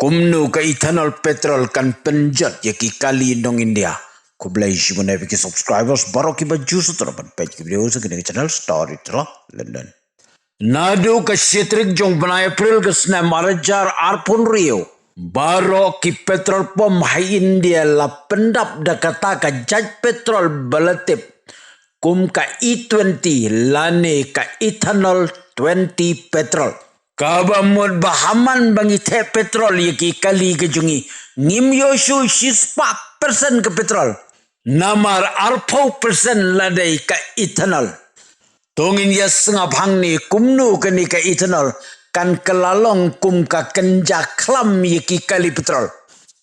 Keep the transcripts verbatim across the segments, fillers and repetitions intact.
Kumno ka ethanol petrol kan pynjot ïa ki kali nong India? Khublei shibun ïa ki subscribers baroh kiba ju sngewthuh ban peit ki video sa kane ka channel Story Teller London. Naduh ka shi tarik jong bnai April ka snem ar hajar arphew hynriew, baroh ki petrol pump ha India la pyndap da kata ka jait petrol ba la tip kum ka E twenty lane ka ethanol twenty petrol. Kaba mut ba ha man ba ngi theh petrol ïa ki kali ka jong ngi, ngim ïoh shuh shispah percent ka petrol. Namar arphew percent la dei ka ethanol. To ngin ïa sngap hangne kumno kane ka ethanol kan kylla long kum ka kynja khlam ïa ki kali petrol.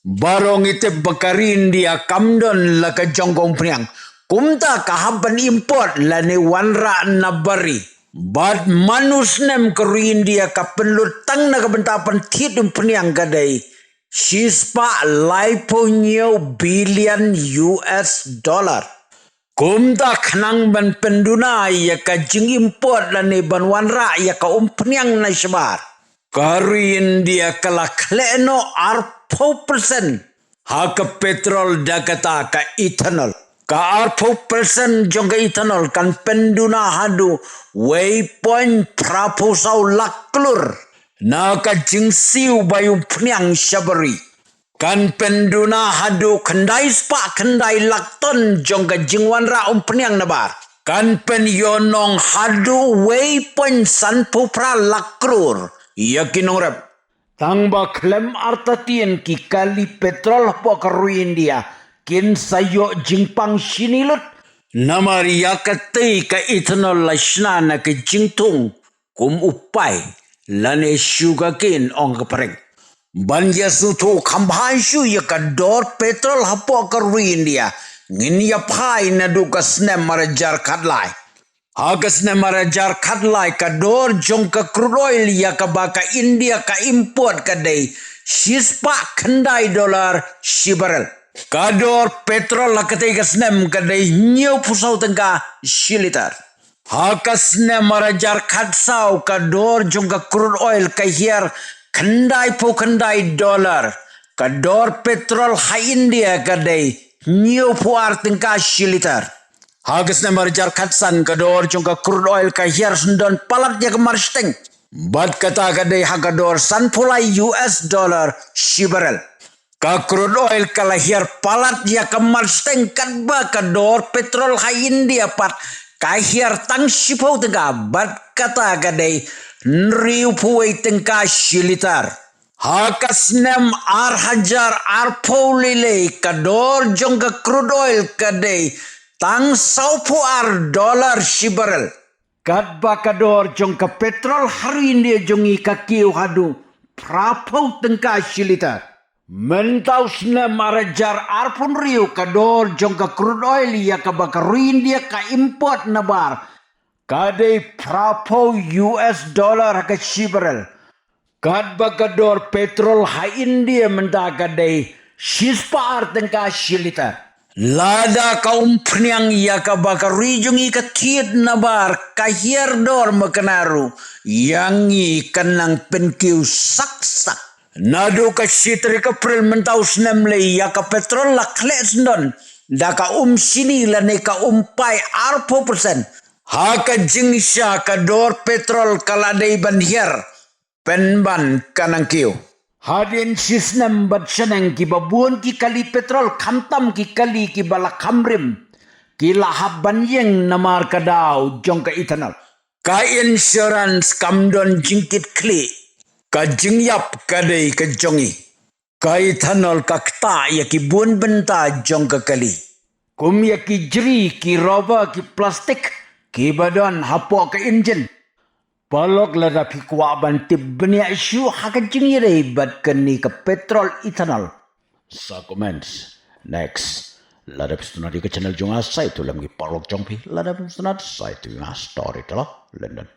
Baroh ngi tip ba ka ri India kam don la ka jong ka umphniang, kumta ka hap ban import lane wanrah na bar ri. Bad man u snem ka ri India ka pynlut tang na ka bynta pynthied umphniang ka dei shispah laiphew hynñiew billion U S dollar. Kumta khnang ban pynduna ïa ka jingimport lane ban wanrah ïa ka umphniang na shabar, ka ri India ka la khleh noh arphew percent ha ka petrol da kata ka ethanol. Ka arphew percent jong ka ethanol kan pynduna haduh wei point phraphew saw lak klur na ka jingsiew bai umphniang sha bar ri. Kan pynduna haduh khyndai spah khyndai lak ton jong ka jingwanrah umphniang na bar. Kan pynïohnong haduh wei point sanphew phra lak klur ïa ki nongrep. Tang ba khlem artatien ki kali petrol hapoh ka ri India kin sa ïoh jingpang shini lut. Namar ïa katei ka ethanol la shna na ka jingthung kum u pai lane sugarcane, ong ka phareng. Ban ïa sngewthuh kham bha shuh ïa ka dor petrol hapoh ka ri India, ngin ïa phai naduh ka snem ar hajar khatlai. Ha ka snem ar hajar khatlai ka dor jong ka crude oil ïa kaba ka India ka import ka dei shispah khyndai dollar shi barrel. Ka dor petrol ha katei ka snem ka dei hynñiewphew saw tyngka shi liter. Ha ka snem ar hajar khatsaw ka dor jong ka crude oil ka hiar khyndaiphew khyndai dollar. Ka dor petrol ha India ka dei hynñiewphew ar tyngka shi liter. Ha ka snem ar hajar khatsan ka dor jong ka crude oil ka hiar syndon palat ïa ka marshiteng. Bad kata ka dei ha ka dor sanphew lai U S dollar shi barrel. Ka crude oil ka la hiar palat ïa ka marshiteng katba ka dor petrol ha India pat ka hiar tang shiphew tyngka, bad kata ka dei hynriewphew wei tyngka shi liter. Ha ka snem ar hajar arphew leilei ka dor jong ka crude oil ka dei tang sawphew ar dollar shi barrel. Katba ka dor jong ka petrol ha ri India jong ngi ka kiew haduh phraphew tyngka shi liter. Mynta u snem ar hajar arphew hynriew ka dor jong ka crude oil ïa kaba ka ri India ka import na bar ka dei phraphew U S dollar ha ka shi barrel. Katba ka dor petrol ha India mynta ka dei shispah ar tyngka shi liter. Lada ka umphniang ïa kaba ka ri jong ngi ka thied na bar ka hiar dor makna ruh, ïa ngi kan nang pynkiew sak sak. Naduh ka shi tarik April mynta u snem lei ïa ka petrol la khleh syndon da ka um shini lane ka um pai arphew percent. Ha ka jingshisha ka dor petrol ka la dei ban hiar pynban ka nang kiew. Hadien shi snem bad shaneng kiba bun ki kali petrol khamtam ki kali kiba la kham rim ki la hap ban ïeng namar ka daw jong ka ethanol. Ka insurance kam don jingkitkhlieh. Ka jingïap ka dei ka jong ngi. Ka ethanol ka ktah ïa ki bun bynta jong ka kali, kum ïa ki jri, ki rubber, ki plastik kiba don hapoh ka injin. Paralok, lada phi kwah ban tip bniah shuh ha ka jingïadei bad kane ka petrol ethanol, sa comments. Next, lada phi sngewtynnat ïa ka channel jong nga, sa ïathuh lem ki paralok jong phi. Lada phi sngewtynnat, sa ïathuh ïa nga. Story Teller London.